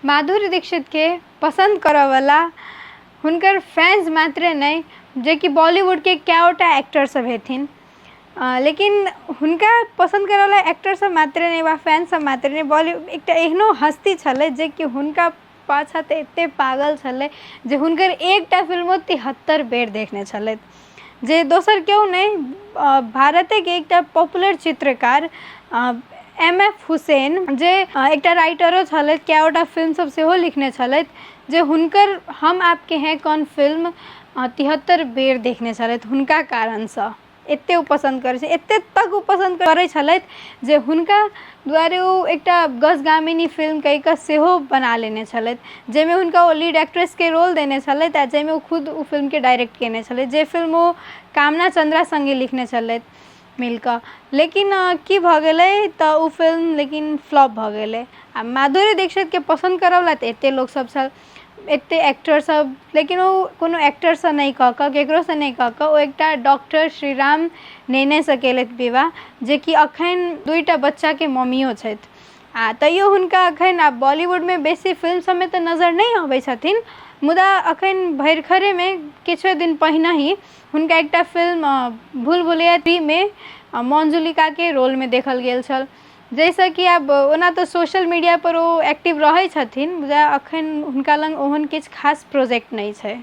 माधुरी दीक्षितके पसन्द करऽवला हुनकर फैन्स मात्रे नहि, जेकि बॉलीवुडके कएओटा एक्टरसभ हेथिन, लेकिन हुनका पसन्द करऽवला एक्टरसभ मात्रे नहि वा फैनसभ मात्रे नहि, बॉली एकटा एहनो हस्ती छलै जेकि हुनका पाछाँ तऽ एतेक पागल छलै जे हुनकर एकटा फिल्म ओ 73 बेर देखने छलथि, जे दोसर केओ नहि, भारतेके एकटा पॉपुलर चित्रकार एम एफ हुसैन, जे एकटा राइटरो छलथि, कएओटा फिल्मसभ सेहो लिखने छलथि, जे हुनकर हम आपके हैं कौन फिल्म 73 बेर देखने छलथि। हुनका कारणसँ एतेक ओ पसन्द करै छै, एतेक तक ओ पसन्द करै छलथि जे हुनका दुआरे ओ एकटा गजगामिनी फिल्म कहि कऽ सेहो बना लेने छलथि, जाहिमे हुनका ओ लीड एक्ट्रेसके रोल देने छलथि आ जाहिमे ओ खुद ओ फिल्मके डायरेक्ट कयने छलथि, जे फिल्म ओ कामना चन्द्रा सङ्गे लिखने छलथि मिलकऽ। लेकिन की भऽ गेलै तऽ ओ फिल्म लेकिन फ्लॉप भऽ गेलै। आ माधुरी दीक्षितके पसन्द करऽवला तऽ एतेक लोकसभ छल, एतेक एक्टरसभ, लेकिन ओ कोनो एक्टरसँ नहि कऽ कऽ, ककरोसँ नहि कऽ कऽ ओ एकटा डॉक्टर श्रीराम नेनेसँ केलथि विवाह, जेकि एखन दुइटा बच्चाके मम्मियो छथि। आ तैयो हुनका एखन आब बॉलीवुडमे बेसी फिल्म सभमे तऽ नजरि नहि अबै छथिन, मुदा एखन भरिखरेमे किछुए दिन पहिनहि हुनका एकटा फिल्म भूल भुलैया 3मे मंजुलिकाके रोलमे देखल गेल छल, जाहिसँ कि आब ओना तऽ सोशल मीडियापर ओ एक्टिव रहै छथिन, मुदा एखन हुनका लग ओहन किछु खास प्रोजेक्ट नहि छै।